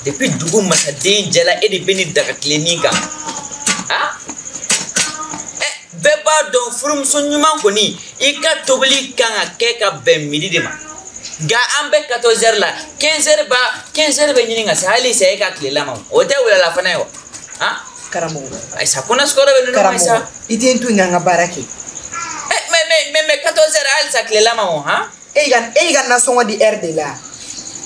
Depuis dugu masaden jɛla e de bɛ nin daga tilennin kan. Ah? Bɛɛ b'a dɔn furumuso ɲuman kɔni i ka tobili kan ka kɛ ka bɛn midi de ma. Nka an bɛ 14 heures la, 15 heures ba 15 heures bɛ ɲini ka se hali sa e ka tilela ma. O tɛ wulala fana ye wa? Ah? Karamɔgɔ. Ayi sa ko nasɔrɔ bɛ ninnu ma sa. I tɛ n to yen ka n ka baara kɛ. Mais 14 heures hali sa tilela ma o han? E y'i ka nasɔngɔ di heure de la.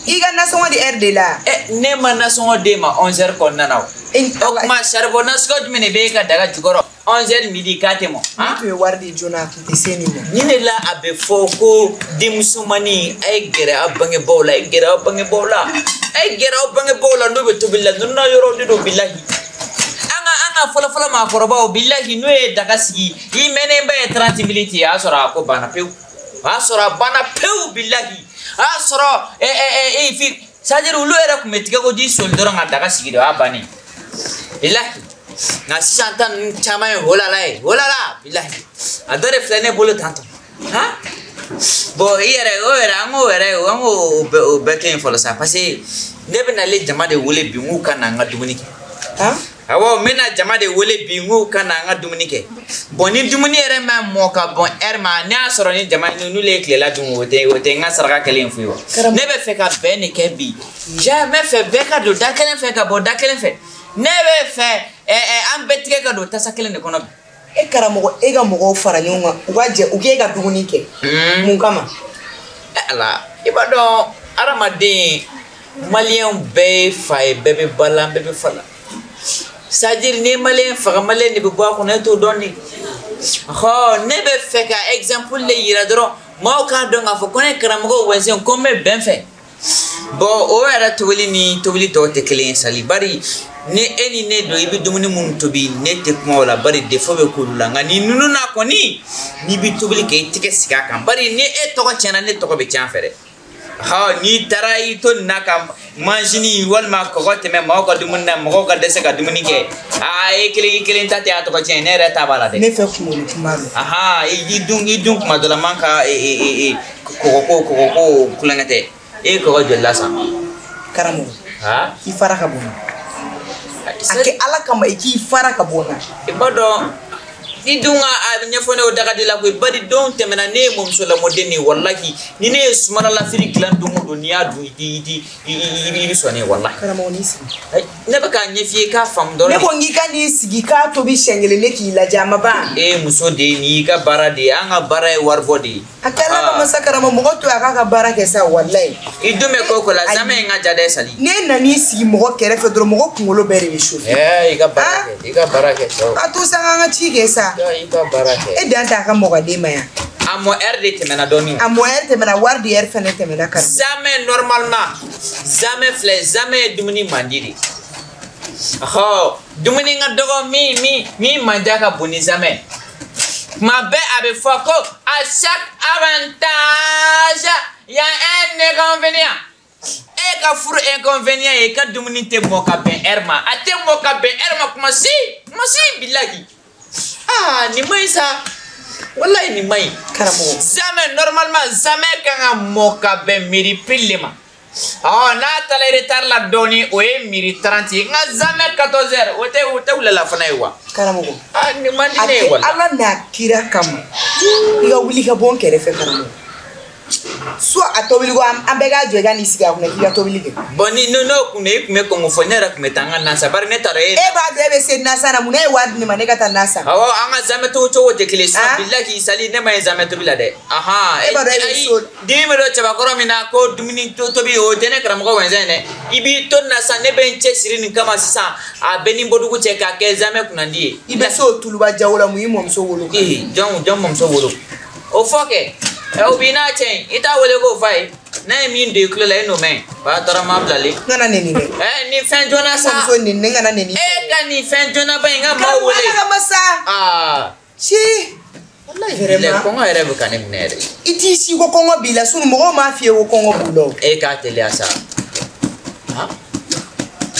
I ka nasɔngɔ di heure de la. Ne ma nasɔngɔ d'e ma 11 heures kɔnɔna na o. O tuma charbon nasɔngɔ jumɛn de bɛ e ka daga jukɔrɔ 11 heures midi k'a tɛ mɔ? N'i tun ye wari di joona a tun tɛ se nin ma. Nin de la a bɛ fɔ ko denmusomanin a ye gɛrɛ aw bangebaaw la, a ye gɛrɛ aw bangebaaw la, a ye gɛrɛ aw bangebaaw la n'o bɛ tobili la ninnu na yɔrɔ de don bilahi. An ka fɔlɔfɔlɔ maakɔrɔbaw bilahi n'o ye daga sigi i mɛnnen ba ye 30 minutes ye a y'a sɔrɔ a ko banna pewu. O y'a sɔrɔ a banna pewu bilahi. A y'a sɔrɔ fi c'est à dire olu yɛrɛ tun bɛ tigɛkoji soli dɔrɔn ka daga sigi de o y'a bannen bilahi. Nka sisan ta ninnu caman ye holala ye holala bilahi. A dɔ de filɛ ne bolo tantɔ han. Bon i yɛrɛ o yɛrɛ an k'o yɛrɛ an k'o o bɛɛ to yen fɔlɔ sa parce que ne bɛna ale jama de wele bi n k'u ka na an ka dumuni kɛ. Awɔ n bɛna jama de wele bi n k'u ka na an ka dumuni kɛ. Bon ni dumuni yɛrɛ ma mɔ ka bɔn heure ma ne y'a sɔrɔ ni jama n'olu ye tilela dun o tɛ n ka saraka kɛlen foyi wa. Ne bɛ fɛ ka bɛn de kɛ bi. Ja n bɛ fɛ bɛɛ ka don da kelen fɛ ka bɔ da kelen fɛ. Ne bɛ fɛ an bɛɛ tigɛ ka don tasa kelen de kɔnɔ bi. E karamɔgɔ e ka mɔgɔw fara ɲɔgɔn kan u ka jɛ u k'e ka dumuni kɛ. Mun kama? Ala i b'a dɔn hadamaden maliyɛnw bɛɛ ye fa ye bɛɛ bɛ ba la bɛɛ bɛ fa la. C'est à dire ni ye maliyɛn faga maliyɛn de bɛ bɔ a kɔnɔ e t'o dɔn de. Ɔhɔ ne bɛ fɛ ka exemple de yira dɔrɔn maaw k'a dɔn k'a fɔ ko ne karamɔgɔ Wɛnzɛn ko n bɛ bɛn fɛ. Bon o yɛrɛ tobili ni tobili tɔw tɛ kelen ye sali bari ni e ni ne don i bɛ dumuni minnu tobi ne tɛ kuma o la bari défaut bɛ k'olu la nka ni ninnu na kɔni n'i bɛ tobili kɛ i tɛgɛ sigi a kan bari ni e tɔgɔ tiɲɛna ne tɔgɔ bɛ tiɲɛ a fɛ dɛ. N'i taara i to nin na ka manzini walima kɔgɔ tɛmɛ maaw ka dumuni na mɔgɔw ka dɛsɛ ka dumuni kɛ aa e kelen i kelen ta tɛ a tɔgɔ tiɲɛ ne yɛrɛ ta b'a la dɛ. Ne fɛ kunkolo kuma don. I dun kuma dɔ la man ka kɔgɔ ko kulonkɛ tɛ e ye kɔgɔ joli la san. Karamɔgɔ. I fara ka bɔ n na. A kɛ Ala kama i k'i fara ka bɔ n na. I b'a dɔn. I dun ka a ɲɛfɔ ne o daga de la koyi bari don tɛmɛna ne ye mɔmuso lamɔden de ye walahi ni ne ye sumala lafiri dilan don o don n'i y'a dun i bɛ sɔn ne ye walahi. Karamɔgɔ n'i sigi. Ne bɛ k'a ɲɛf'i ye k'a faamu dɔrɔn. Ne ko n k'i ka n'i sigi k'a tobi siɲɛ kelen ne k'i lajɛ a ma ban. E ye muso de ye nin y'i ka baara de ye an ka baara ye waribɔ de ye. A kɛ Ala kama sa karamɔgɔ mɔgɔ to yen a k'a ka baara kɛ sa walahi. I dun bɛ ko o ko la zamɛ in ka ja dɛ Sali. Ne nan'i sigi mɔgɔ kɛrɛfɛ dɔrɔn mɔgɔ kunkolo bɛɛ de bɛ chauffer. I ka baara kɛ i ka baara kɛ. A to sa an ka ci kɛ sa. I ka baara kɛ. E dan t'a ka mɔgɔden ma yan. A mɔ heure de tɛmɛna dɔɔni. A mɔ heure tɛmɛna wari di heure fɛnɛ tɛmɛna karamɔgɔ. Zamɛ normalement zamɛ filɛ zamɛ ye dumuni mandi de. Ɔhɔ dumuni ka dɔgɔ min mandiya ka bon ni zamɛ. Tuma bɛɛ a bɛ fɔ ko à chaque avantage il y a un inconvénient. E ka furu inconvénient ye i ka dumuni tɛ mɔ ka bɛn heure ma a tɛ mɔ ka bɛn heure ma kuma si bilahi. Ah nin ma ɲi sa walayi nin ma ɲi. Karamɔgɔ. Zamɛ normalement zamɛ kan ka mɔ ka bɛn midi pile de ma. N'a taara retard la dɔɔni o ye midi 30 ye nka zamɛ 14 heures o tɛ wulala fana ye wa. Karamɔgɔ. Ah nin man di ne ye walayi. Ala n'a kira kama i ka wuli ka bɔ n kɛrɛfɛ karamɔgɔ. Soit a tobili ko an bɛɛ k'a jɔ i ka n'i sigi a kunna k'i ka tobili kɛ. Bon ni n'o kun i tun bɛ kɔngɔ fɔ ne yɛrɛ tun bɛ taa n ka na san bari ne taara e. E b'a dɔn e bɛ se na san na mun na e ye wari di ne ma ne ka taa na san. Awɔ an ka zamɛ tobi cogo tɛ kelen sinon bilahi Sali ne ma ye zamɛ tobi la dɛ. E b'a dɔn e bɛ so. Dimi bɛ don cɛbakɔrɔ min na ko dumuni tobi o tɛ ne karamɔgɔ Wɛnzɛn ye dɛ. I b'i to nin na sisan ne bɛ n cɛsiri nin kama sisan a bɛ ni bɔdugu cɛ k'a kɛ zamɛ kunnandi ye. I bɛ se o tuluba jago la mun y'i mɔmuso wolo. Ee jɔn mɔmuso wolo o fɔ kɛ. O b'i n'a cɛ i t'a wele k'o f'a ye n'a ye min don i tulo la e n'o mɛn o y'a tɔɔrɔ maa bilalen. N kana nɛni dɛ. Nin fɛn joona sa. Muso nɛni ne kana nɛni. E ka nin fɛn joona ba in ka maaw wele. Karamɔgɔ Ala kama sa. Aa. Si. Walayi kɔngɔ yɛrɛ bɛ ka ne minɛ yɛrɛ. I t'i si ko kɔngɔ b'i la sinɔn mɔgɔw m'a f'i ye ko kɔngɔ b'u la o. E k'a teliya sa.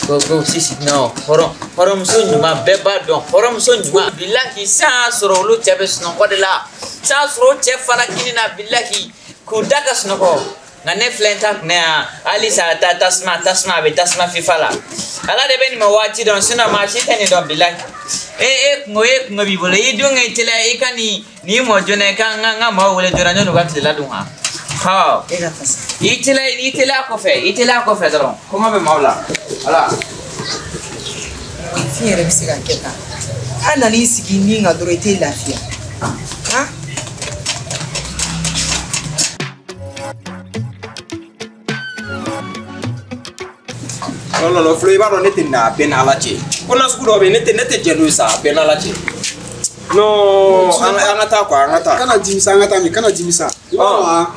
Ko sisi non hɔrɔnmuso ɲuman bɛɛ b'a dɔn hɔrɔnmuso ɲuman bilahi san y'a sɔrɔ olu cɛ bɛ sunɔgɔ de la san y'a sɔrɔ o cɛ fara kini na bilahi k'u da ka sunɔgɔ Nka ne filɛ n ta kunna yan halisa a taa tasuma tasuma a bɛ tasuma fifa la. Ala de bɛ nin ma waati dɔn sinon maa si tɛ nin dɔn bilahi. E e kungo e kungo b'i bolo i dun ka teliya i ka nin nin mɔ joona i ka n ka maaw wele joona yan'u ka tilela dun han. Hɔ. E ka taa sa. I teliya kɔfɛ i teliya kɔfɛ dɔrɔn kɔngɔ bɛ maaw la. Voilà. Fin yɛrɛ bɛ se ka kɛ tan. An nan'i sigi min kan dɔrɔn i tɛ lafiya. Han? Non non non Flo i b'a dɔn ne tɛ na a bɛɛ n'Ala cɛ. Ko nasugu dɔw bɛ yen ne tɛ jɛn n'o ye sa a bɛɛ n'Ala cɛ. Non an ka taa quoi an ka taa. Kana dimi sa an ka taa min kana dimi sa. I b'a dɔn wa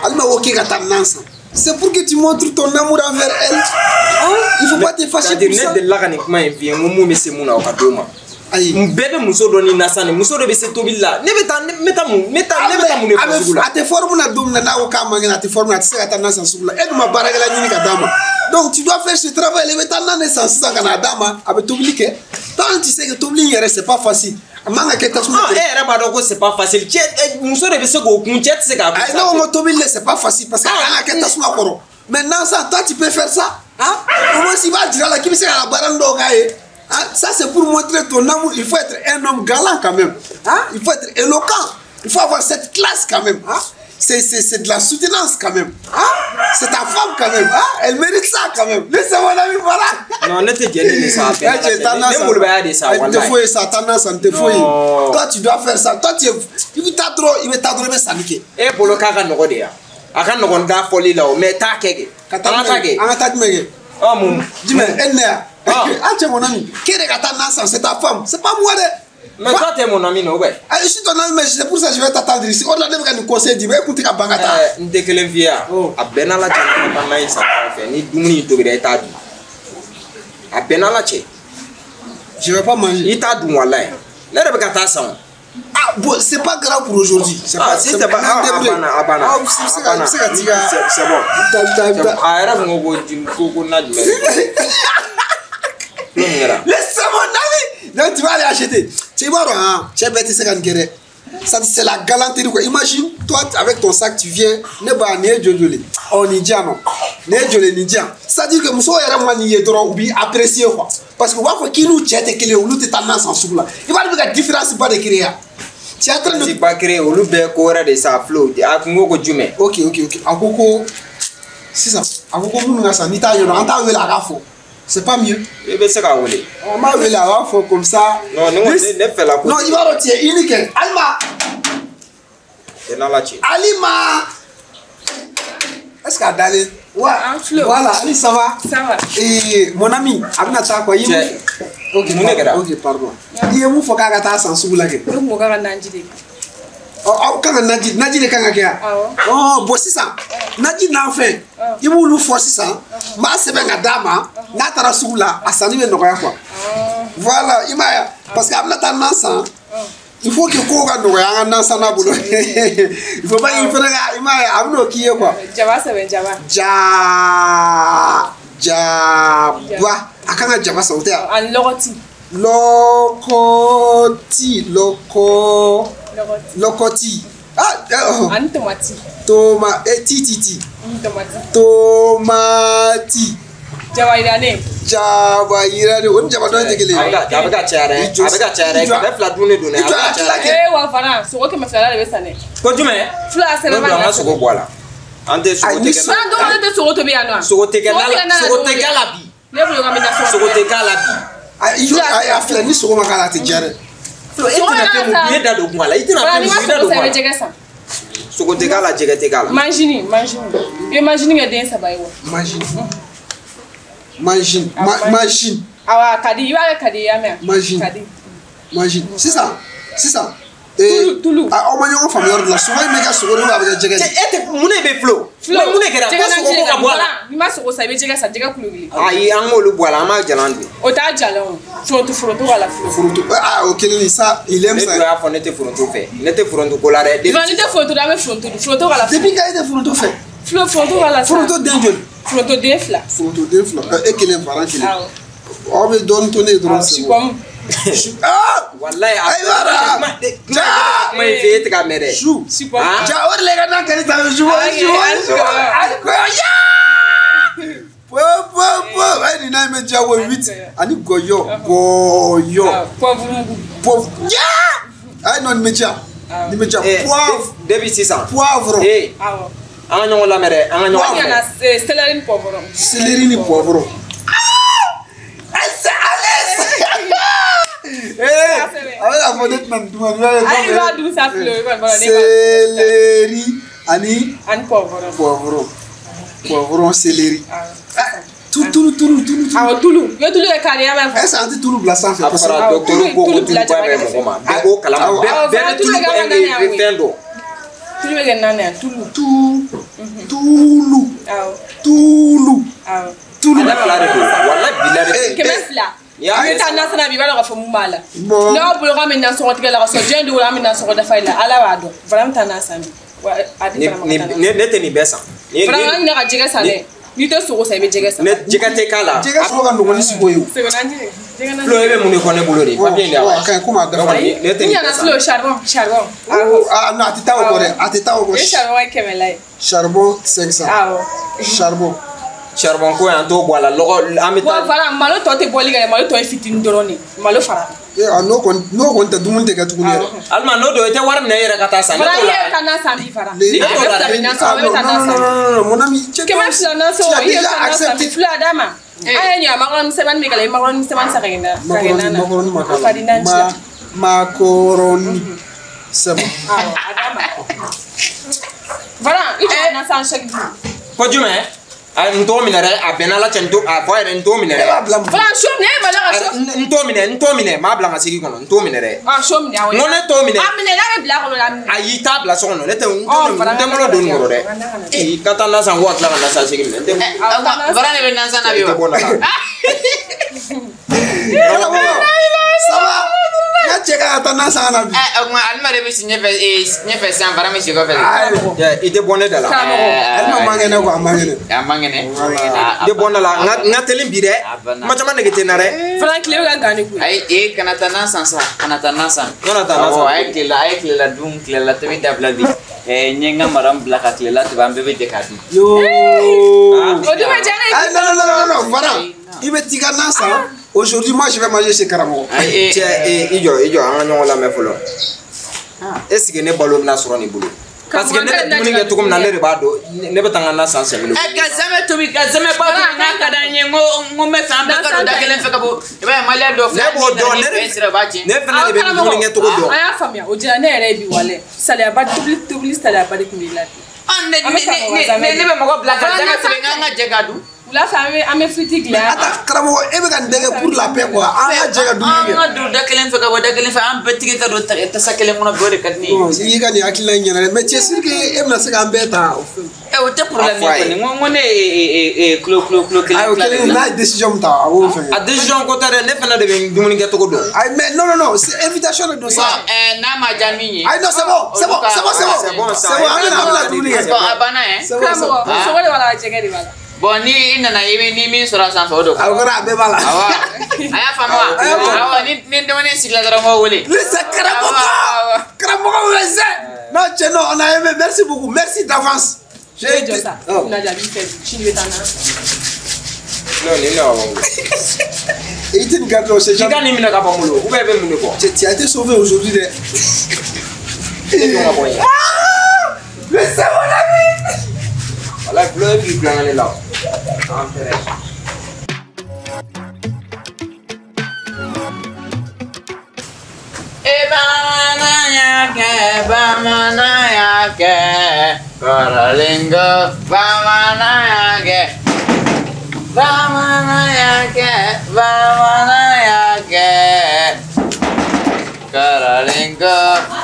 Alima ko k'e ka taa nan san. C'est pour que tu montres ton amour envers elle. Hein? Il faut pas te fâcher pour ça. Ne delila ka nin kuma in f'i ye n ko mun bɛ se mun na o ka d'o ma. Ayi. N bɛɛ bɛ muso dɔ ni nasan de muso dɔ bɛ se tobili la ne bɛ taa ne bɛ taa mun ne bɛ taa mun de fɔ sugu la. A tɛ forme na don min na n'a ko k'a man kɛnɛ a tɛ forme na a tɛ se ka taa nan san sugu la e dun ma baarakɛla ɲini ka d'a ma. Donc tu dois faire ce travail i bɛ taa nan de san sisan ka n'a d'a ma a bɛ tobili kɛ. Toi tu sais que tobili in yɛrɛ c'est pas facile. A man ka kɛ tasuma. E yɛrɛ b'a dɔn ko c'est pas facile cɛ muso de bɛ se k'o kun cɛ tɛ se k'a kun. Ayi ne ko n ko tobili de c'est pas facile parce que a kan ka kɛ tasuma kɔrɔ. Mais nan san toi tu peux faire ça. Hein? Au moins i b'a jira la k'i bɛ se ka baara dɔw k'a ye. Hein? Ça c'est pour montrer ton amour. Il faut être un homme galant quand même. Hein? Il faut être éloquent. Il faut avoir cette classe quand même. Hein? C'est de la soutenance quand même. Hein? C'est ta femme quand même. Hein? Elle mérite ça quand même. Laissez mon ami, voilà. Non, ne te gêne ça. Ne molobaya de ça. Ne foyi sa tendance ne te foyi. Toi tu dois faire ça. Toi tu i bɛ taa dɔrɔn i bɛ taa dɔrɔn i bɛ sanni kɛ. E bolo k'a ka nɔgɔ de ya. A ka nɔgɔn da fɔli la o mais taa kɛ kɛ. Ka taa kɛ. An ka taa jumɛn kɛ? Ɔ mun? Jumɛn e ni ne ya? Ah cɛ mon ami, k'e de ka taa nan san c'est ta femme, c'est pas moi dɛ. Mais toi t'es mon ami non ouais. Ah je suis ton ami mais c'est pour ça que je vais t'attendre ici. O de la ne bɛ ka nin conseil di ma e kun tɛ ka ban ka taa. N tɛ kelen f'i ye yan. A bɛɛ n'Ala cɛ ne ka taa nan in san ɲɔgɔn fɛ ni dumuni in tobira i t'a dun. A bɛɛ n'Ala cɛ. Je vais pas manger. I t'a dun walayi. Ne yɛrɛ bɛ ka taa san o. Ah bon c'est pas grave pour aujourd'hui. C'est pas si c'est pas a banna. Ah i bɛ se ka t'i ka. C'est bon. A yɛrɛ kun ko ko na jumɛn. Laissez mon ami. Donc tu vas aller acheter. Tu vois, hein, tu es bête, c'est ça c'est la galanterie quoi. Imagine toi avec ton sac tu viens ne ba ne jojole. Oh ni dia non. Ne jole ni dia. Ça dit que muso yɛrɛ ma ni ye dɔrɔn u b'i apprécier quoi. Parce que u b'a fɔ k'i n'u cɛ tɛ kelen ye olu tɛ taa nan san sugu la. I b'a dɔn ka différence ba de créer. Tu es en train de ba créer olu bɛɛ ko wɛrɛ de sa Flo. A kun ko ko jumɛn? OK OK OK. A ko ko sisan a ko ko minnu ka san n'i t'a ɲɛdɔn an t'a wele a k'a fɔ. C'est pas mieux. I bɛ se k'a wele. On m'a wele a b'a fɔ comme ça. Non ne ne fɛ la ko. Non i b'a dɔn tu es unique. Alima. Bɛɛ n'Ala cɛ. Alima. Est-ce qu'a dalen? Ouais. Voilà Ali ça va? Ça va. Et mon ami a bɛna taa quoi? Cɛ. Ok mun de kɛra? Ok pardon. I ye mun fɔ k'a ka taa san sugu la kɛ? Ne kun ko k'a ka naji de. Ɔ aw kan ka naji de kan ka kɛ yan? Awɔ. Ɔ bon sisan naji nafɛn i b'olu fɔ sisan n b'a sɛbɛn ka d'a ma n'a taara sugu la a sanni bɛ nɔgɔya quoi. Voilà i m'a ye parce que a bɛna taa nan san il faut que kow ka nɔgɔya an ka nan sanna bolo il faut pas i fana ka i m'a ye a bɛn'o k'i ye quoi. Jaba sɛbɛn jaba. Jaba a kan ka jaba san o tɛ yan. Ani lɔgɔti. Lɔgɔti lɔkɔ. Lɔkɔti. Ah, ani tomati. Toma ti ti ti. Tomati. Tomati. Jaba yiranen. Jaba yiranen o ni jaba dɔ in tɛ kelen ye. A bɛ ka caya dɛ. A bɛ ka caya dɛ. 200 dun de don dɛ. A bɛ ka caya dɛ. Ee wa fana sogo 200 de bɛ san dɛ. Ko jumɛn? Fila sɛbɛn b'a la. Ne don an ka sogo bɔ a la. An tɛ sogo tɛ kɛ. An don ne tɛ sogo tobi yan nɔ. Sogo tɛ kɛ na la. Sogo tɛ k'a la bi. Ne bolo ka bɛ na sogo. Sogo tɛ k'a la bi. A filɛ ni sogo ma k'a la a tɛ diya dɛ. E tɛna fɛn mun dun, e da don kuma la. I tɛna fɛn mun dun, i da don kuma la. Ni ma sogo san i bɛ jɛgɛ san. Sogo tɛ k'a la, jɛgɛ tɛ k'a la. Manjini manjini. I bɛ manjini kɛ den 3 ye wa? Manjini. Manjini. Manjini. Awɔ a ka di i b'a kɛ ka di i y'a mɛn. Manjini. Ka di. Manjini. Sisan sisan. Tulu. Aw ma ɲɔgɔn faamuya yɔrɔ dɔ la sogo in bɛ kɛ sogo de ye ou bien a bɛ kɛ jɛgɛ de ye? E tɛ mun de bɛ Flo? Flo mun de kɛra? Ko sogo ko ka bɔ a la. N'i ma sogo san i bɛ jɛgɛ san jɛgɛ kulo kelen. Ayi an k'olu bɔ a la an b'a jalan dun. O t'a jalan o. Foronto foronto k'a la Flo. Foronto ah o kelen ni sa il aime ça. Ne dun y'a fɔ ne tɛ foronto fɛ ne tɛ foronto ko la dɛ. Non n'i tɛ foronto dun an bɛ foronto dun foronto k'a la. Depuis quand e tɛ foronto fɛ? Flo foronto k'a la sa. Foronto den joli? Foronto den 2. Foronto den 2 e kelen faran kelen. Awɔ. Aw bɛ dɔɔnin to ne ye dɔrɔn. Awɔ supɔmu. Ah Walayi. Ayiwa. Ja. Kuma in fɛ e tɛ ka mɛn dɛ. Su. Ja o de la i ka nan kari ta su su su. Ayi ko ya. Po po po. Ayi nin na in bɛ diya ko 8 ani gɔyɔ gɔyɔ. Poivre mugu. Poivre. Ya. Ayi non nin bɛ diya. Nin bɛ diya. Poivre. Depuis sisan. Poivre. Ee. Awɔ. An ka ɲɔgɔn lamɛn dɛ, an ka ɲɔgɔn lamɛn. Céleri ni poivron. Céleri ni poivron. Eh, a bɛ k'a fɔ ne tɛna nin dun ma. Ayi, i b'a dun sa filo, i b'a dɔn ne b'a. Céleri ani. Ani poivron. Poivron. Poivron céleri. Tulu tulu tulu tulu. Awɔ tulu. I bɛ tulu kɛ kari ya b'a fɔ. Est-ce que an tɛ tulu bila sanfɛ? A fɔra docteur ko ko tulu ba bɛ mɔgɔ ma. Bɛɛ k'o kalama. Bɛɛ bɛ tulu bɔ e fɛn dɔn. Tulu bɛ kɛ naani yan tulu. Tulu. Awɔ. Tulu. Awɔ. Tulu. Ale fila de don. Walayi bilahi. 200. An bɛ taa nan san bi i b'a dɔn k'a fɔ mun b'a la. N'aw bolo k'an bɛ nasɔngɔ tigɛ la ka sɔrɔ diɲɛ don o don an bɛ nasɔngɔ dafa la Ala b'a dɔn. Vraiment an bɛ taa nan san bi. A di fana ma ka taa nan san. Ne tɛ nin bɛɛ san. Vraiment an ɲinɛ ka jɛgɛ san dɛ. N'i tɛ sogo san i bɛ jɛgɛ san. Ne jɛgɛ tɛ k'a la. Jɛgɛ sogo ka nɔgɔn ni sogo ye o. Sogo naji jɛgɛ naji. Filo e bɛ mun de fɔ ne bolo de? Papier in de wa? A ka ɲi komi a dafa. Ne tɛ nin bɛɛ san. N ɲana filo charbon charbon. Ah non a tɛ taa o kɔ dɛ a tɛ taa o kɔ. E charbon ye 100 la ye. Charbon 500. Awɔ. Charbon. Charbon ko yan t'o bɔ a la lɔgɔ an bɛ taa. Bon voilà malo tɔ tɛ bɔli kɛ dɛ malo tɔ ye fitinin dɔrɔn de malo fara. N'o kɔni tɛ dumuni tɛ kɛ tuguni yɛrɛ. Alima n'o don i tɛ wari minɛ e yɛrɛ ka taa san. Fara i yɛrɛ ka nan san bi fara. Ni 200 bɛ nan san, bɛ taa nan san. Non non mon ami. 200 nan san, i yɛrɛ ka nan san bi fila d'a ma. An ye ɲa makɔrɔni misɛnmanin min k'a la i makɔrɔni misɛnmanin san ka kɛ nan na. Makɔrɔni ma k'a la. O ka di nan ci la. Makɔrɔni c'est bon. Awɔ a d'a ma. Voilà i jɔ nan san chaque jour. Ko jumɛn? A n t'o minɛ dɛ, a bɛnna Ala cɛ n t'o a fɔ yɛrɛ n t'o minɛ dɛ. E b'a bila mun? Voilà so minɛ e b'a la ka so. N t'o minɛ n t'o minɛ n b'a bila n ka segi kɔnɔ n t'o minɛ dɛ. Ah so minɛ awɔ. N ko ne t'o minɛ. A minɛ n'a bɛ bila a kɔnɔ la minɛ. Ayi i t'a bila so kɔnɔ ne tɛ n t'o minɛ n tɛ n bolo don nin kɔrɔ dɛ. Ee ka taa nan san ko ka tila ka nan san segi minɛ n tɛ. Bara ne bɛ nan san na bi wa? I tɛ bɔ na la. Ça va? N ka cɛ ka taa nan san na bi. O tuma Alima de bɛ si ɲɛfɛ ɲɛfɛ sisan Bara bɛ si kɔfɛ de. I tɛ bɔ ne da la. Alima man kɛnɛ quoi a man kɛnɛ. A man kɛnɛ. I tɛ bɔ ne da la n ka teli bi dɛ. Kuma caman nege tɛ n na dɛ. Fana tile bɛ ka gan de koyi. Ayi kana taa nan san sa kana taa nan san. Kana taa nan san. Awɔ a ye tilela dun tilela tobi dabila bi. N ye n ka madame bila ka tilela tobi an bɛɛ bɛ jɛ k'a dun. Yoo. O dun bɛ diya ne ye. Ayi non non non non Bara i bɛ t'i ka nan san. Aujourd'hui, moi, je vais manger chez Karamɔgɔ. Cɛ, i jɔ an ka ɲɔgɔn lamɛn fɔlɔ. Est-ce que ne balo bɛna sɔrɔ nin bolo? Parce que ne bɛ dumuni kɛ cogo min na ne de b'a dɔn ne bɛ taa n ka na san sɛbɛn. Ka sɛmɛ tobi ka sɛmɛ ba tobi n'a ka d'an ye n ko n bɛ fɛ an bɛɛ ka don da kelen fɛ ka bɔ i b'a ye maliyɛn dɔw filɛ ne b'o dɔn ne fana de bɛ dumuni kɛ cogo dɔn. An y'a faamuya o diyara ne yɛrɛ ye bi wale saliyaba tobili saliyaba de tun b'i la bi. Ne bɛ mɔgɔ bila ka sɛmɛ tobi n ka jɛ ka dun. Wula fɛ an bɛ fiti dilan. Attends karamɔgɔ e bɛ ka nin bɛɛ kɛ pour la paix quoi an ka jɛ ka dumuni kɛ. An ka don da kelen fɛ ka bɔ da kelen fɛ an bɛɛ tigɛ ka don tasa kelen kɔnɔ bi o de ka di ne ye. Bon i ka nin hakilina in ɲɛna dɛ mais tu es sûr que e bɛna se k'an bɛɛ ta. O tɛ problème ye kɔni n ko ne ye kulo kelen. Ayi o kelen n'a ye décision min ta a b'o fɛn. A décision ko tɛ dɛ ne fana de bɛ dumuni kɛ cogo dɔn. Ayi mais non non non c'est invitation de don sa. Bon n'a ma diya min ye. Ayi non c'est bon c'est bon c'est bon c'est bon c'est bon an bɛna dumuni kɛ. Bon a banna yɛ. Karamɔgɔ sogo de b'a la jɛgɛ de b'a la. Bon ni i nana i bɛ ni min sɔrɔ a sanfɛ o don. A kɔrɔ a bɛɛ b'a la. Awɔ a y'a faamu wa? Awɔ ni dumuni sigila dɔrɔn n b'o wele. Lui c'est karamɔgɔ karamɔgɔ bɛ se. Non cɛ non on a aimé merci beaucoup merci d'avance. J'ai jɔ sa na jaabi fɛ sini bɛ taa na. Non nin na wa. I tɛ nin garder o c'est jamais. K'i ka nin minɛ ka bɔ n bolo ou bien i bɛ mun de kɔ. Tu as été sauvé aujourd'hui dɛ. Ne dun ka bɔ yen. Mais c'est mon ami. Walayi Flo e b'i kulonkɛ ne la o. An fɛrɛ. E bamananya kɛ bamananya kɛ kɔrɔlen ko bamananya kɛ bamananya kɛ bamananya kɛ kɔrɔlen ko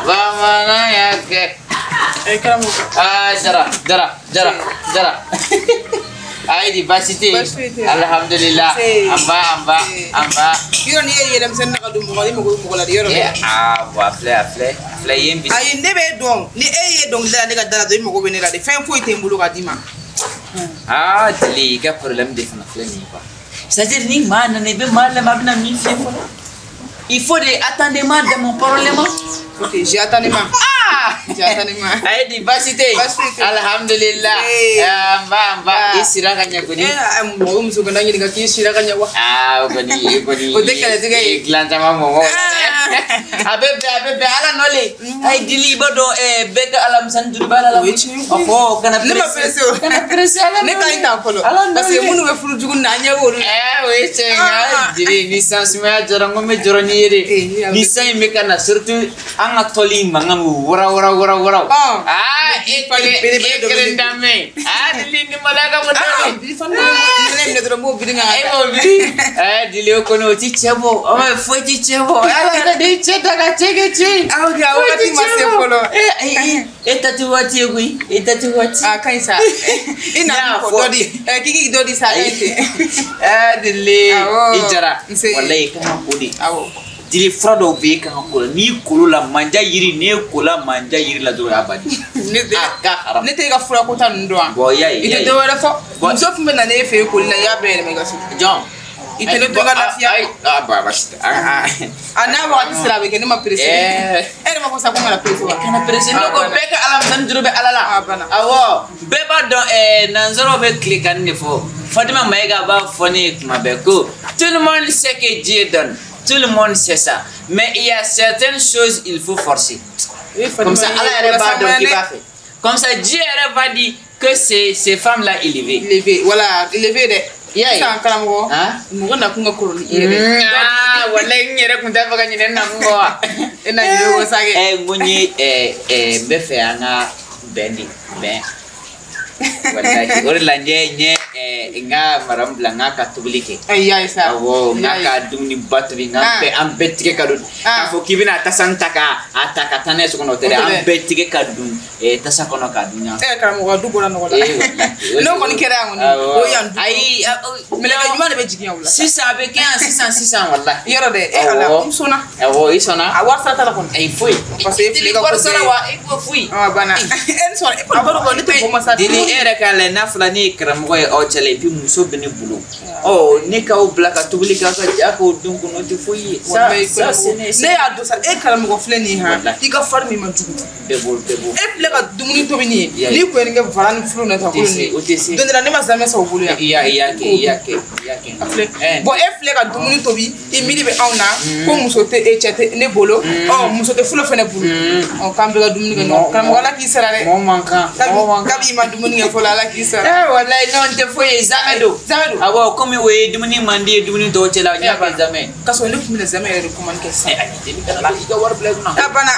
bamananya kɛ. Ah Jara Jara Jara Jara. Ayi di baasi tɛ yen. Alhamdulillah. An ba an ba an ba. Yɔrɔ ni e ye yɛlɛmisɛnnin na ka don mɔgɔ la i mago bɛ mɔgɔ la de yɔrɔ. Aa bon a filɛ a filɛ a filɛ i ye n bisi. Ayi ne bɛ dɔn ni e ye dɔnkili da ne ka da la dɔrɔn i mago bɛ ne la de fɛn foyi tɛ n bolo ka d'i ma. Aa Jeli i ka problème de fana filɛ nin ye quoi. C'est à dire ni maa nana i bɛ maa lamɛn a bɛna min f'i ye fɔlɔ. Il faut des attendements dans mon parlement. Ok, j'ai attendement. Ah! J'ai attendement. Aïe, di basité. Alhamdulillah. Amba isira kanya kuni. Mɔgɔ muso kana ɲininka k'i sira ka ɲɛ wa? Ah, kɔni kɔni. O tɛ kɛlɛtigɛ ye. Dilan caman mɔgɔ. A bɛ bɛn ala nɔ le. Ayi dili i b'a dɔn bɛɛ ka alamisani juru b'a la. O ye tiɲɛ ye. Ɔhɔ kana pressé. Ne ma pressé o. Kana pressé ala nɔ le. Ne ka ɲi tan fɔlɔ. Parce que minnu bɛ furu jugu na an ɲɛ b'olu la. O ye tiɲɛ ye nka dili ni san sumaya jɔra n ko n bɛ jɔrɔ n'i ye de. Ni san in bɛ ka na surtout an ka tɔli in mankan bɛ wara wara wara wara. Aa e kelen danmɛ. Aa dili ni maloya ka bon dɔɔni. Dili fana ne minɛ dɔrɔn n b'o biri ka E b'o biri. Dili o kɔni o ti cɛ bɔ. Foyi ti cɛ bɔ. Ala yɛrɛ de ye cɛ ta ka cɛ kɛ cɛ ye. Ah ok a wagati ma se fɔlɔ. E ta ti waati ye koyi. E ta ti waati. A ka ɲi sa. I na fɔ dɔ di. K'i k'i dɔ di sa a ka ɲi ten. Dili i jara. Walayi i kan ka ko de. Awɔ. Dili fura dɔw bɛ yen kan ka ko la n'i kolo la manja yiri n'i ye ko la manja yiri la dɔrɔn a banni. A ka haram. Ne tɛ e ka furako ta ninnu dɔn wa? Bon i y'a ye. I tɛ dɔ wɛrɛ fɔ. Muso tun bɛ na ne fɛ yen koli la i y'a bɛɛ yɛlɛma i ka so. Jɔn. I tɛ ne to i ka lafiya. Ayi a baasi tɛ. A n'a wagati sera a bɛ kɛ ne ma pressé. E yɛrɛ ma fɔ sa ko n kana pressé wa? Kana pressé ne ko bɛɛ ka alamisani juru bɛ ala la. A banna. Awɔ bɛɛ b'a dɔn nanzaraw bɛ tilekanni de fɔ. Fatima Mayiga b'a fɔ ne ye tuma bɛɛ ko tout le monde sait que Dieu donne. Tout le monde sait ça. Mais il y a certaines choses, il faut forcer. Comme ça, Allah yɛrɛ b'a dɔn k'i b'a fɛ. Comme ça, Dieu yɛrɛ va dire que ces femmes-là élevées. Élevées, voilà, élevées dɛ. I y'a ye. Sisan karamɔgɔ, mɔgɔ nakun ka kɔrɔ ni i yɛrɛ ye. Ah, walayi n yɛrɛ kun t'a fɛ ka ɲinɛ n nakun kɔ wa. E na ɲinɛ o sa kɛ. N ko n ye n bɛ fɛ an ka bɛn de bɛn. Walayi o de la n ye n ka maramu bila n k'a ka tobili kɛ. Ayi y'a ye sa. Awɔ n k'a ka dumuniba tobi n k'an an bɛɛ tigɛ ka don. K'a fɔ k'i bɛna tasa in ta k'a ta ka taa n'a ye so kɔnɔ o tɛ dɛ an bɛɛ tigɛ ka don tasa kɔnɔ k'a dun ɲɔgɔn fɛ. Karamɔgɔ du bɔra nɔgɔ la. N'o kɔni kɛra yan kɔni o yan du. Ayi mɛlɛkɛ ɲuman de bɛ jigin yan o la. Sisan a bɛ kɛ yan sisan walayi. Yɔrɔ dɛ e ala n sɔnna. Awɔ i sɔnna. A wari sara t'a la kɔni. Ayi foyi. Parce que e filɛ ka wari sara wa e ko foyi. A banna. E ni sɔnna e kɔni ne tɛ bɔ masa. Dili e yɛrɛ k'a lajɛ n'a fɔra ne ye karamɔgɔ ye aw cɛla et puis muso bɛ ne bolo. Ɔ ne k'aw bila ka tobili kɛ aw ka ja k'o dun kɔnɔ o tɛ foyi ye. Ne y'a dɔn sa e karamɔgɔ filɛ nin ye han i ka fari min man jugu. Bɛɛ b'o bɛɛ b'o. E filɛ ka dumuni tobi nin ye n'i kun ye nin kɛ fara ni furu nata ko nin ye. O tɛ se. Don dɔ la ne ma zamɛ san o bolo yan. I y'a kɛ i y'a kɛ i y'a kɛ. A filɛ bon e filɛ ka dumuni tobi i miiri bɛ anw na ko muso tɛ e cɛ tɛ ne bolo ɔ muso tɛ fulu fɛnɛ bolo ɔ k'an bɛɛ ka dumuni kɛ ɲɔgɔn karamɔgɔ ala k'i sara dɛ. Mɔgɔ man kan. Kabi i ma dumuni kɛ fɔlɔ ala k'i sara. Walayi non tɛ foyi ye zamɛ don. Zamɛ don. Awɔ komi o ye dumuni man di ye dumuni tɔw cɛla n y'a kɛ zamɛ. K'a sɔrɔ ne tun bɛna zamɛ yɛrɛ de commande kɛ sisan. Ayi deli kana i ka wari bila i kunna. A banna.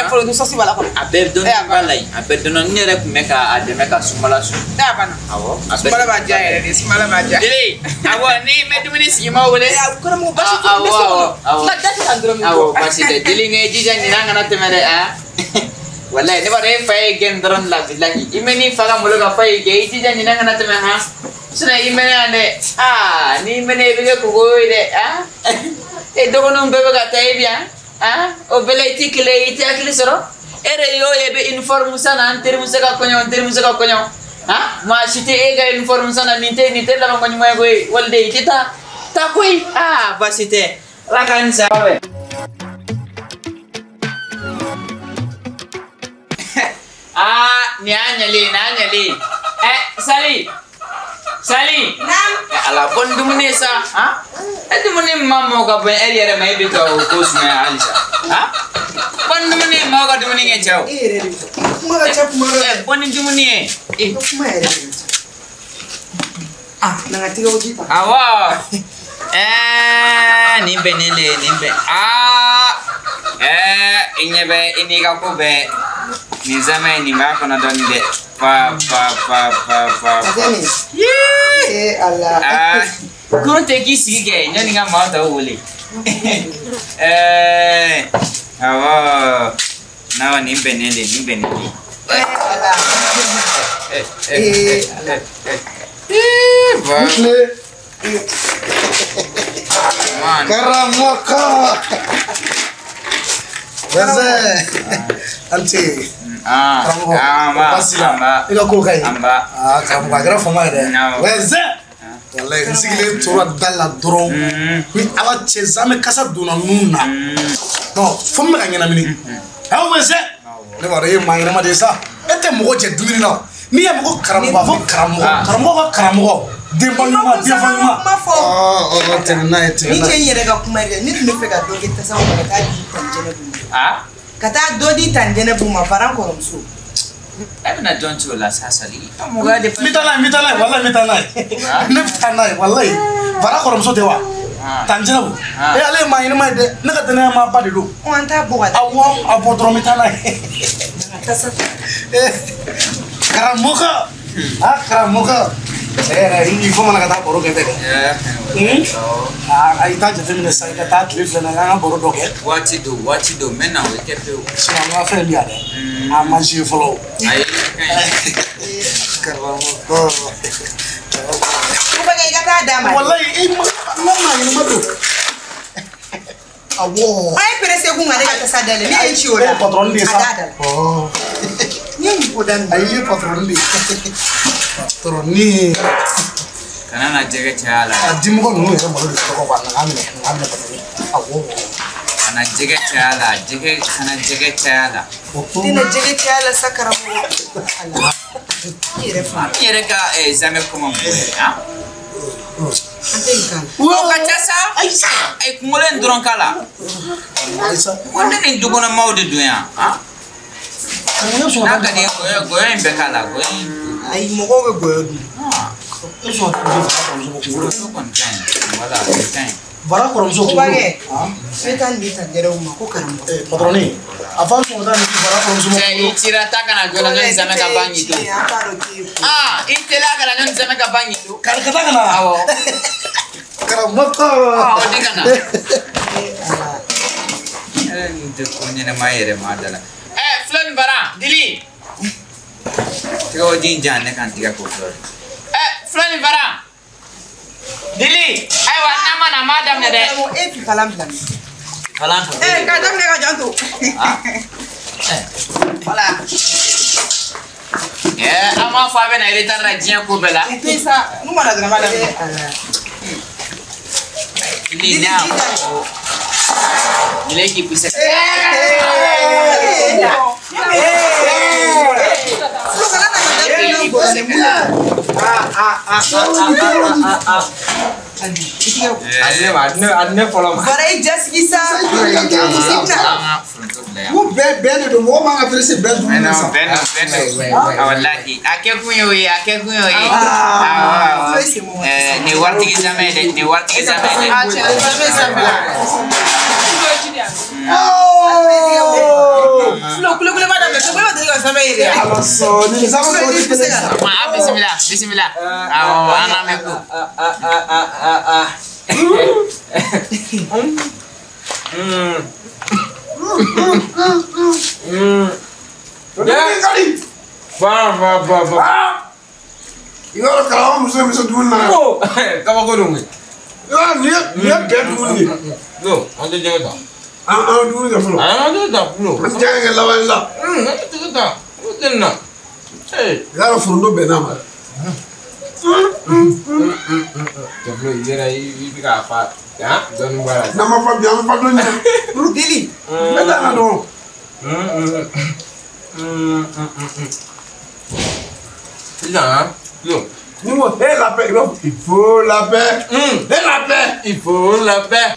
E foronto sɔsi b'a la kɔnɔ. A bɛɛ dɔɔni b'a la yen a bɛɛ dɔɔni ne yɛrɛ tun bɛ k'a dɛmɛ ka sumala sun. A banna. Awɔ. Sumala b'a diya yɛrɛ de sumala b'a diya. Deli awɔ ni n bɛ dumuni sigi ma wele. Karamɔgɔ baasi tɛ n bɛ so kɔnɔ. Awɔ n ka da tɛ ka dɔrɔn min bɔ. Awɔ baasi tɛ deli n ka i jija ɲinan kana tɛmɛ dɛ aa. Walayi ne b'a dɔn e fa ye gɛn dɔrɔn la bilahi i mɛ n'i fa ka malo ka fa y'i gɛn i jija ɲinan kana tɛmɛ han sinon i mɛnɛ yan dɛ aa n'i mɛnɛ i bɛ kɛ koko ye dɛ aa e dɔgɔninw bɛɛ bɛ ka taa e bi yan aa o bɛɛ la i ti kelen ye i ti hakili sɔrɔ e yɛrɛ y'o ye i bɛ uniforme san na n terimuso ka kɔɲɔ n terimuso ka kɔɲɔ han maa si tɛ e ka uniforme san na nin tɛ laban ko ɲuman ye koyi waliden i tɛ taa taa koyi aa baasi tɛ ala k'an ni sababa bɛn. Ah, nin y'a ɲɛlen nin y'a ɲɛlen Sali Sali. Naam. Ala bon dumuni ye sa han e dumuni min ma mɔ ka bɛn e yɛrɛ ma e bɛ ka o ko sumaya halisa han bon dumuni maaw ka dumuni kɛ cɛw. E yɛrɛ de kuma ka ca kuma dɔ. Bon ni dumuni ye. I ka kuma yɛrɛ de ka ca. Ah, na ka tɛgɛw ji ta. Awɔ. Nin bɛnnen de nin bɛn aa i ɲɛ bɛ i n'i ka ko bɛɛ. Nin zamɛ nin b'a kɔnɔ dɔɔni dɛ pa pa pa pa pa. Yee. Ala. Kurun tɛ k'i sigi kɛ yanni n ka maa tɔw wele. Awɔ n'aw nin bɛnnen de nin bɛnnen de. Ala. Ala. Bon. Karamɔgɔ. Wɛsɛ. Alce. Karamɔgɔ. Baasi la. I ka ko ka ɲi. Anba. Karamɔgɔ a kɛra fama ye dɛ. Wɛsɛ. Walayi n sigilen tora da la dɔrɔn ni ala cɛ zamɛ kasa donna nun na non fo n bɛ ka ɲɛnamini aw bɛ se ne b'a dɔn e ye maa ɲɛnama de ye sa e tɛ mɔgɔ jɛ dumuni na n'i ye mɔgɔ karamɔgɔ a fɔ karamɔgɔ karamɔgɔ ka karamɔgɔ denba ɲuman denfa ɲuman kuma fɔ tɛmɛ n'a ye tɛmɛ ni n'a cɛ ye in yɛrɛ ka kuma yɛrɛ ne tun bɛ fɛ ka dɔ kɛ tasa kɔnɔ ka taa di tan jɛnɛbu ma ka taa dɔ di tan jɛnɛbu ma baran kɔrɔmuso E bɛna jɔn ci o la sa Sali ka mɔgɔya de n bɛ taa n'a ye n bɛ taa n'a ye walayi n bɛ taa n'a ye ne bɛ taa n'a ye walayi bara kɔrɔmuso tɛ wa tan jɛnɛbu e ale ye maa ɲɛnama ye dɛ ne ka danaya maa ba de don ɔ an t'a bɔ ka taa awɔ a bɔ dɔrɔn n bɛ taa n'a ye tasa karamɔgɔ a karamɔgɔ cɛ yɛrɛ i fɔ mana ka taa baro kɛ dɛ a i t'a jateminɛ sisan i ka taa tile filɛ na an ka baro dɔ kɛ waati don n bɛ na o kɛ pewu sinon an ka fɛn bi yan dɛ a ma se fɔlɔ o ayi ka ɲi karamɔgɔ Bubakɛ i ka taa d'a ma dɛ. walayi i ma n ka maa ɲɛnama don awɔ A ye pressé kun ka ne ka tasa dayɛlɛ ne ye ci o e la ye patron de ye a sa d'a da la ne ye nin ko daminɛ ayi i ye patron de ye patron ni kana na jɛgɛ caya la a dimɔgɔ ninnu yɛrɛ malo de tɔgɔ b'a la n k'a minɛ n k'a minɛ patron awɔ kana jɛgɛ caya la jɛgɛ kana jɛgɛ caya la tɛna jɛgɛ caya la sa karamɔgɔ ala i yɛrɛ fa an yɛrɛ ka zamɛ kɔmɔ mun ye han an tɛ nin k'a la o ka ca sa ayi sa ayi kunkolo in dɔrɔn k'a la ayi sa ko ne ni dukɔnɔmaw de don yan han karamɔgɔ sɔn n'a ka di ye gɔyɔ gɔyɔ in bɛɛ k'a la gɔyɔ in ayi mɔgɔw bɛ gɔyɔ dun e sɔn ka taa kɔrɔmuso kunkolo o kɔni ka ɲi wala o ka ɲi bara kɔrɔmuso kunkolo Bubakɛ n bɛ taa nin di tan jɛnɛw ma ko karamɔgɔ patron a fɔ sɔn ka taa nin di bara kɔrɔmuso ma cɛ i cira ta kana jɔ la ɲɔni zamɛ ka ban k'i to an t'a dɔn k'i ye ko aa i teliya kana ɲɔni zamɛ ka ban k'i to kari ka taa ka na awɔ karamɔgɔ o di ka na ala ɛɛ nin tɛ ko ɲɛnɛma yɛrɛ ma da la ɛ filɛ nin bara dili tigɛ o ji in jan ne kan tigɛ k'o filɛ ɛ filɛ nin bara dili ayiwa n'a ma na an b'a daminɛ dɛ karamɔgɔ e fifalan bila min falan fɛ Eh, k'a daminɛ ka janto. Voilà. Ɛ an b'a fɔ a bɛ na retard la diɲɛ ko bɛɛ la O tɛ sa, n'u ma na dɔrɔn an b'a daminɛ. ala dili ne y'a fɔ dili k'i puse Flo kana na ka daminɛ n'o gɔyɔ ye mun na A ne fɔlɔ ma. bara i jasigi sa i bɛna an ka foronto bila yan Ko bɛɛ bɛɛ de don mɔgɔ man ka pressé bɛɛ dumuni na sa. bɛɛ don walahi a kɛ kun y'o ye a kɛ kun y'o ye awɔ Flo i sen bɔ waati awɔ nin ye waritigi zamɛ ye dɛ nin ye waritigi zamɛ ye dɛ A cɛ zamɛ zamɛ la. Flo kulekule ma daminɛ, kulekule ma deli ka zamɛ ye dɛ. Ala sɔn ni zamɛ tɔ ti kelen sa. ma a bisimila bisimila awɔ an n'an bɛ ko Ba ba ba ba. I b'a dɔn karamɔgɔ muso in bɛ se dumuni na. Ko kabako don koyi. I b'a dɔn nin ye bɛɛ dumuni de ye. No, an tɛ jɛgɛ ta. An ka dumuni kɛ fɔlɔ. An tɛ jɛgɛ ta Flo. An tɛ jɛgɛ kɛ laban ye sa. An tɛ jɛgɛ ta. O tɛ nin na. Ee. I b'a dɔn foronto bɛnn'a ma dɛ. Cɛ Flo i yɛrɛ i bɛ k'a fa han dɔɔni bɔ a la. N'an ma fa bi an bɛ fa don jumɛn. dili N bɛ taa na dɔrɔn. Sisan han Flo. Ni ko he la paix i b'a fɔ il faut la paix. He la paix. Il faut la paix.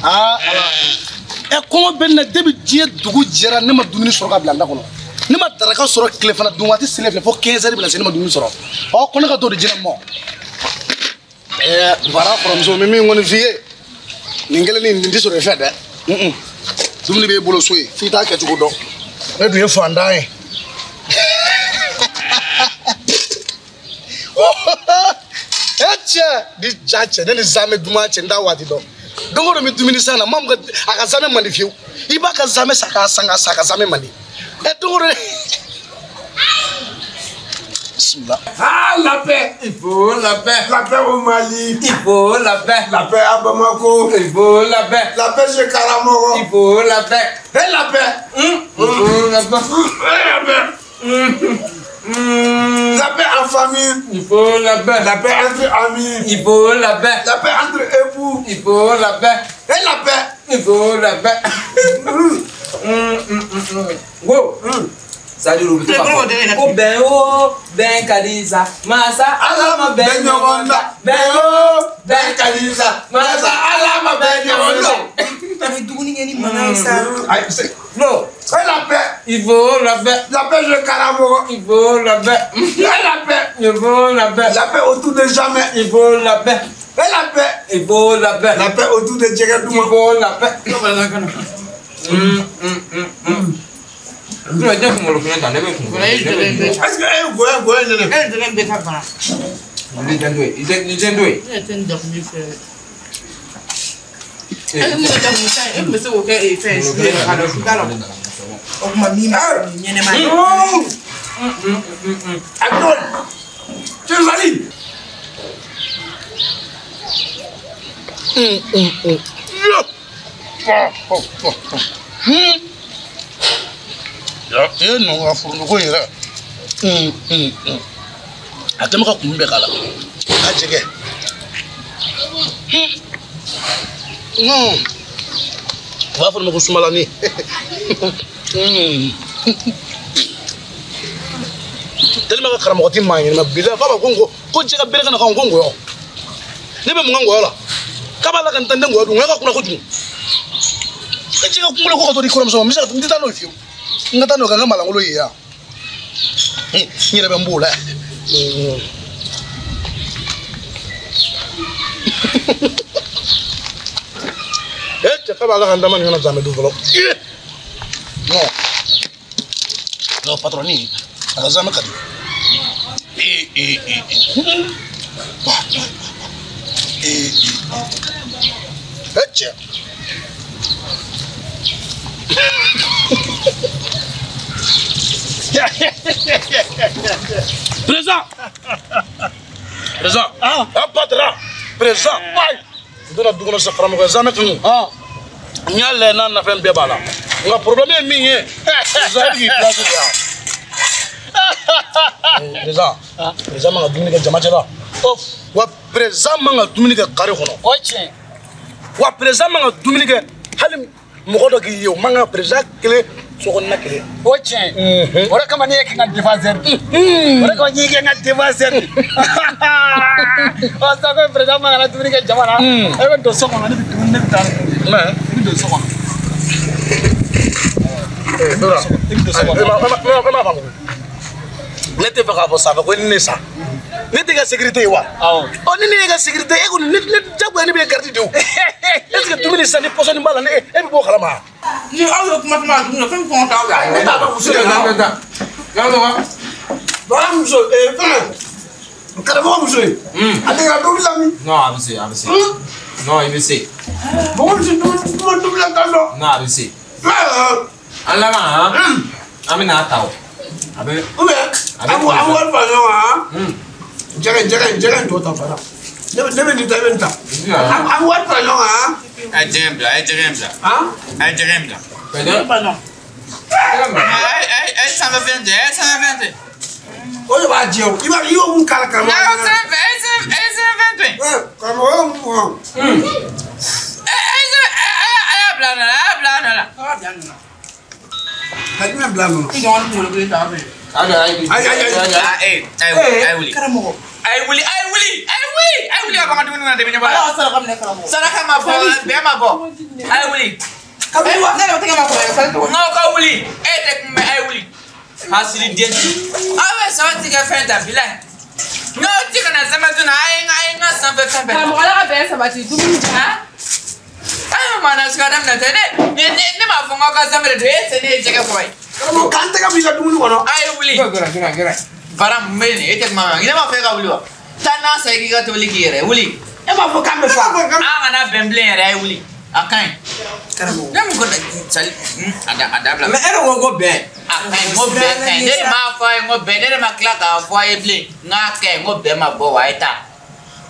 Aa ɛ kɔngɔ bɛ ne na depuis diɲɛ dugu jɛra ne ma dumuni sɔrɔ ka bila n da kɔnɔ ne ma daraka sɔrɔ tilefana dun waati selen filɛ fo 15 heures bɛna se ne ma dumuni sɔrɔ ɔ ko ne ka t'o di jinɛ ma ɛɛ bara kɔrɔmuso n bɛ min kɔni f'i ye nin kelen nin tɛ sɔrɔ i fɛ dɛ dumuni b'e bolo so ye f'i t'a kɛcogo dɔn ne dun ye fantan ye e cɛ ni ja cɛ ne ni zamɛ duman cɛ n t'a waati dɔn don o don n bɛ dumuni san na maa min ka a ka zamɛ man di fiyewu i b'a ka zamɛ san k'a san k'a san a ka zamɛ man di ɛ don o don bisimila. Ah la paix. Il faut la paix. La paix au Mali. Il faut la paix. La paix à Bamako. Il faut la paix. La paix chez Karamɔgɔ. Il faut la paix. He la paix. Il faut paix. La paix en famille. Il faut la paix. La paix entre amis. Il faut la paix. La paix entre époux. Il faut la paix. Et la paix. Il faut la paix. Wow. C'est-à-dire, ko bɛn o bɛn ka di sa masa ala ma bɛn ɲɔgɔn da bɛn o bɛn ka di sa masa ala ma bɛn ɲɔgɔn da. A bɛ dumuni kɛ ni mankan ye sa. Non. Et la paix. Il faut la paix. La paix, je karamɔgɔ. Il faut la paix. Et la paix. Il faut la paix. La paix autour de jamais. Il faut la paix. Et la paix. Il faut la paix. La paix autour de Djɛgɛduma. Il faut la paix. Est-ce que e nɔ ka foronoko yɛrɛ a tɛmɛ ka kun bɛɛ k'a la a jɛgɛ non u b'a fɔ nin ma ko sumalani tellement ka karamɔgɔ ti maa ɲɛnama bila k'a b'a ko ko jɛgɛ bere ka na kan ko ngɔyɔ ne bɛ mun ka ngɔyɔ la k'a b'a la ka n tan den ngɔyɔ dun ngɔyɔ ka kunna kojugu e jɛgɛ kunkolo ko ka to di kɔrɔmuso ma n bɛ se ka n tɛ taa n'o ye fiyewu. N ka taa n'o kan n ka malangolo ye yan n yɛrɛ bɛ n b'o la e cɛ k'a b'a la ka n dama nin kana zamɛ dun fɔlɔ non non patron a ka zamɛ ka di e cɛ. Présent. Présent. Ah, patron. Présent. N donna du kɔnɔ sisan karamɔgɔ zamɛ tunu. N y'a lajɛ n'a nafɛn bɛɛ b'a la. Nka problème ye min ye. Président e bɛ k'i place de yan. Président. Président man ka dumuni kɛ jama cɛ la. Wa président man ka dumuni kɛ carré kɔnɔ. O tiɲɛ. Wa président man ka dumuni kɛ hali mɔgɔ dɔ k'i ye o man ka président kelen sokɔnɔna kelen. O tiɲɛ. O de kama ne ye kɛ n ka défenseur de. O de kama n y'i kɛ n ka défenseur de. Ɔ sisan ko président man ka na dumuni kɛ jama la. E bɛ don so kɔnɔ ne bɛ dumuni ne bɛ taa. Mais i bɛ don so kɔnɔ. I bɛ don so kɔnɔ. E m'a faamu. Ne tɛ fɛ k'a fɔ sanfɛ ko ni ne sa. Ne tɛ ka sécurité ye wa? Awɔ. Ɔ ni ne ye ka sécurité e kɔni ne jagoya ne bɛ garde de o. Est ce que dumuni sisan ni pɔsɔni b'a la ne e bɛ bɔ o kalama? Ni aw ye kuma caman dumuni na fɛn min kɔngɔ t'aw la. Ne t'a dɔn muso de la. Baara muso fɛn karamɔgɔ muso ye. A tɛ ka dumuni la min. Non a bɛ se a bɛ se. Non i bɛ se. Mɔgɔ muso dumuni la tan dɔn. Non a bɛ se. An laban han. An bɛ n'a ta o. A bɛ. Ou bien an wari fara ɲɔgɔn kan. Jɛgɛ in tɔ ta fara. Ne bɛ nin ta i bɛ nin ta. An wari fara ɲɔgɔn kan. A ye jɛgɛ in bila a ye jɛgɛ in bila. A ye jɛgɛ in bila. A ye sanfɛ fɛn tɛ a ye sanfɛ fɛn tɛ. O de b'a jɛ o. I b'a i y'o mun k'a la karamɔgɔ. A ye sanfɛ a ye sanfɛ fɛn to yen. Karamɔgɔ y'o mun fɔ. A y'a bila a nɔ la a y'a bila a nɔ la. Ka jumɛn bila a nɔ la. I dɔgɔnin kunkolo kelen ta a fɛ. Ayi ayi ayi wuli. Karamɔgɔ. Ayi wuli ayi wuli ayi wuli ayi wuli ka bɔ n ka dumuni na depi ɲɛbɔ la. Ala ka saraka minɛ karamɔgɔ. Saraka ma bɔ bɛn ma bɔ. Ayi wuli. Karamɔgɔ ne yɛrɛ tɛgɛ ma kɔrɔ yɛrɛ. N'aw ka wuli e tɛ kun bɛ ayi wuli. Hasiri den. Aw bɛ sabati kɛ fɛn ta bila. N'aw ti kana sɛbɛn dun na a ye n ka sanfɛ fɛn bɛɛ. Karamɔgɔ ala ka bɛn sabati dumuni. Ayi ma na sika daminɛ tɛ ne ne m'a fɔ n k'aw ka sanfɛ de don e tɛ ne ye jɛgɛ fɔ ye. Karamɔgɔ k'an tɛgɛ b'i ka dumuni kɔnɔ. A ye wuli. Fara mun bɛ nin e tɛ kuma mɛn ne m'a fɔ e ka wuli wa. Taa n'a san i k'i ka tobili k'i yɛrɛ wuli. E m'a fɔ k'an bɛ fa. An kana bɛn bilen yɛrɛ a ye wuli. A ka ɲi. Karamɔgɔ. Ne mun ko sali a da bila. Mais e de ko ko bɛn. A ka ɲi n ko bɛn ka ɲi ne de m'a fɔ a ye n ko bɛn ne de ma tila k'a fɔ a ye bilen n k'a ka ɲi n ko bɛn ma bɔ wa a ye taa.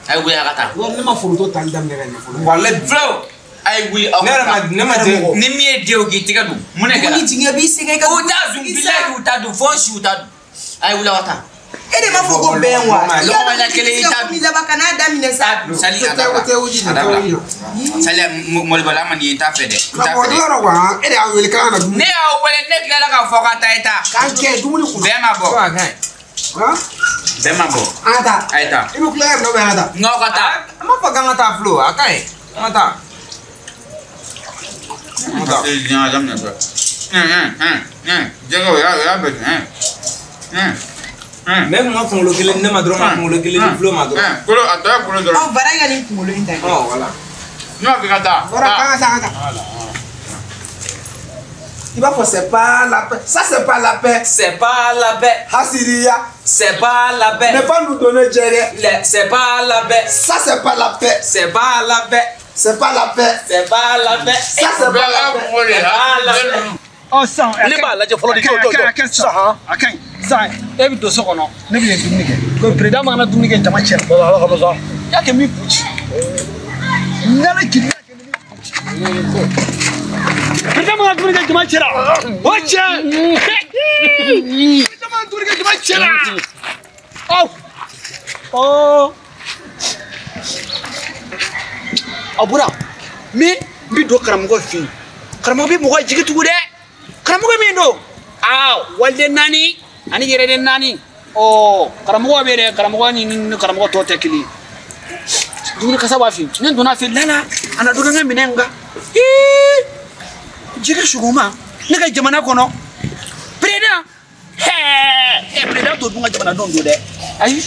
A ye wuli a ka taa. Ne ma foronto tali daminɛ ka ɲɛ fɔlɔ. Walayi. Filaw. A ye wuli aw ka ne ma den ni min ye den o k'i tɛgɛ don mun de kɛra ni jigiya b'i sɛgɛn i ka u t'a dun bilahi u t'a dun fo n si u t'a dun a ye wuli aw ka taa e de m'a fɔ ko bɛn wa lɔgɔmanya kelen i t'a dun laban ka n'a daminɛ sa sali a dabila sali mɔlibala ma nin ye n t'a fɛ dɛ n t'a fɛ dɛ e de y'a wele k'an ka na dumuni ne y'aw wele ne tilala k'a fɔ ka taa i ta k'an kɛ dumuni kunna bɛn ma bɔ bɛn ma bɔ an ka taa a ye taa i bɛ kulonkɛ bila an ka taa n k'aw ka taa an b'a fɔ k'an ka taa Flo a ka ɲi an ka taa. Ne kun ka kunkolo kelen ne ma dɔrɔn ka kunkolo kelen di Flo ma dɔrɔn. Kolo a tɔ ye kunkolo dɔrɔn. Ɔ bara ka nin kunkolo in ta. Ɔ wala. Ne b'a fɛ ka taa. Bara k'an ka taa an ka taa. I b'a fɔ c'est pas la paix. Ça c'est pas la paix. C'est pas la paix. Hasiriya. C'est pas la paix. Ne pas nous donner jɛgɛ. C'est pas la paix. Ça c'est pas la paix. C'est pas la paix. C'est pas la paix. C'est pas la paix. Ça c'est pas la paix. C'est pas la paix. Ɔ sisan ne b'a lajɛ fɔlɔ de jɔ jɔ jɔ sisan han a ka ɲi sisan e bɛ don so kɔnɔ ne bɛ yen dumuni kɛ ko président man ka dumuni kɛ jama cɛ la ala ka sa y'a kɛ min kun ci n'ala jigin y'a kɛ min kun ci président man ka dumuni kɛ jama cɛ la o cɛ président man ka dumuni kɛ jama cɛ la aw ɔ a bɔra mais n bɛ don karamɔgɔ fɛ yen karamɔgɔ bɛ mɔgɔ jigi tugu dɛ. Karamɔgɔ min don aa waliden naani ani yɛrɛden naani ɔ karamɔgɔ bɛ dɛ karamɔgɔ ni karamɔgɔ tɔw tɛ kelen ye dumuni kasa b'a fɛ ne donna fɛ lala a na dɔ kɛ n ka minɛn kan ii jɛgɛ suguma ne ka jamana kɔnɔ président hɛɛ président t'o dun ka jamanadenw don dɛ ayi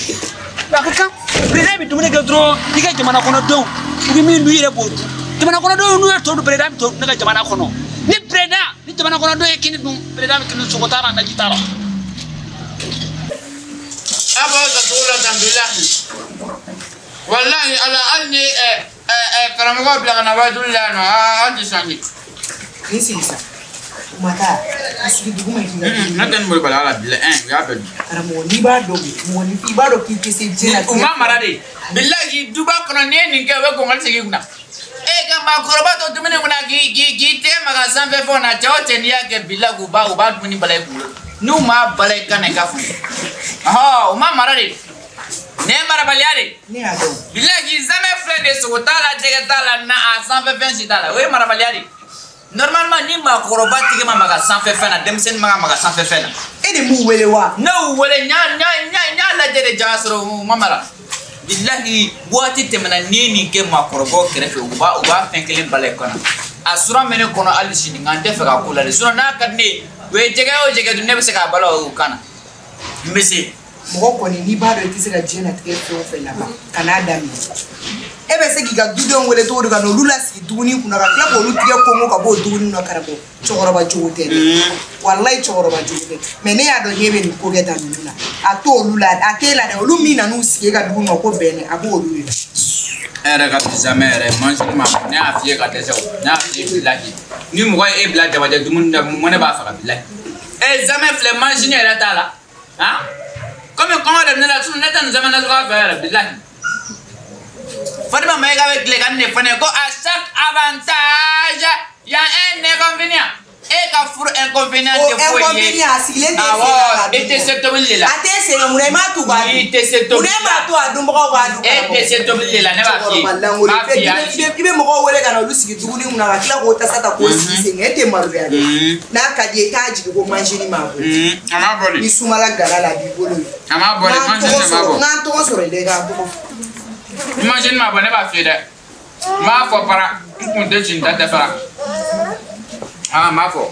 a ka kan président bɛ dumuni kɛ dɔrɔn i ka jamana kɔnɔdenw u bɛ min dun i yɛrɛ b'o dun jamana kɔnɔdenw n'u ye tɔ dun président bɛ tɔ dun ne ka jamana kɔnɔ. Ni président ni jamana kɔnɔdenw ye kini dun président bɛ kini dun sogo t'a la naji t'a la. A b'aw ta cogo la tan bilahi walahi ala hali ni karamɔgɔ bila ka na wajuli la yan nɔ an tɛ sanji. Ni sigi sa o ma taa a sigi dugu ma k'i ka dumuni. Ne tɛ nin molobaliya la bilahi u y'a bɛɛ dun. Karamɔgɔ n'i b'a dɔn mɔgɔninfin i b'a dɔn k'i tɛ se diɲɛ la. U ma mara de bilahi duba kɔnɔ n'i ye nin kɛ u bɛ kɔngɔli sigi i kunna. E ka maakɔrɔba to dumuni kunna k'i tɛgɛ maga sanfɛ fɛnw na cɛ o cɛ n'i y'a kɛ bilahi u b'a dumuni bala i kunkolo n'u m'a bala i kan na i ka funu ɔhɔ u ma mara de nin ye marabaliya de ne y'a dɔn bilahi zamɛ filɛ de sogo t'a la jɛgɛ t'a la na a sanfɛ fɛn si t'a la o ye marabaliya de normalement ni maakɔrɔba tɛgɛ ma maga sanfɛ fɛn na denmisɛnnin ma ka maga sanfɛ fɛn na e de m'u wele wa ne y'u wele n y'a lajɛ de ja sɔrɔ u ma mara. Bilahi waati tɛmɛna n'i ye nin kɛ maakɔrɔbaw kɛrɛfɛ u b'a fɛn kelen bala i kɔnɔ a sura bɛ ne kɔnɔ hali sini nka n tɛ fɛ ka ko la dɛ sinon n'a ka di ne ye o ye jɛgɛ o jɛgɛ dun ne bɛ se k'a bala o kan na n bɛ se. Mɔgɔ kɔni n'i b'a dɔn i tɛ se ka diɲɛlatigɛ fɛn o fɛn laban kan'a daminɛ e bɛ se k'i ka dudenw wele cogo di ka n'olu lasigi dumuni kunna ka tila k'olu tigɛ kɔngɔ ka bɔ o dumuni na karamɔgɔ cɛkɔrɔba jogo tɛ dɛ walayi cɛkɔrɔba jogo tɛ mɛ ne y'a dɔn k'e bɛ nin ko kɛ tan ninnu na a t'olu la a t'e la dɛ olu min nan'u sigi e ka dugu ma ko bɛn dɛ a b'olu de la. E yɛrɛ ka bizamɛ yɛrɛ mansin ma ne y'a f'i ye ka dɛsɛ o ne y'a f'i ye bilahi ni mɔgɔ ye e bila jabajɛ dumuni na mɔnɛ b'a faga bilahi e zamɛ filɛ mansin yɛrɛ t'a la han komi kɔngɔ de bɛ ne la sinon ne tɛ nin zamɛ nasuguya fɛ yɛrɛ bilahi. Fatima Maïga avec les gars ko à chaque avantage, il y a un inconvénient. E ka furu inconvénient tɛ foyi ye. O inconvénient a sigilen tɛ sen kan. E tɛ se tobili de la. A tɛ sen kan munna i m'a to k'a dun. I tɛ se tobili la. Munna e m'a to a dunbagaw k'a dun. E tɛ se tobili de la ne b'a f'i ye. Cɛkɔrɔba lankolon i bɛ mɔgɔw wele ka na olu sigi dumuni kunna ka tila k'o tasa ta k'o sigi sen kan e tɛ maloya dɛ. N'a ka di ye i t'a jigin ko manzini m'a bɔ. A m'a bɔ de. Ni sumala gala la a b'i bolo yen. A m'a bɔ de manzini de m'a bɔ. N k'an tɔgɔ sɔrɔ i la i k'an tɔgɔ fɔ. Manzini m'a bɔ ne b'a f'i ye dɛ. N b'a fɔ para n kun tɛ si n ta tɛ fara. Ah, n b'a fɔ.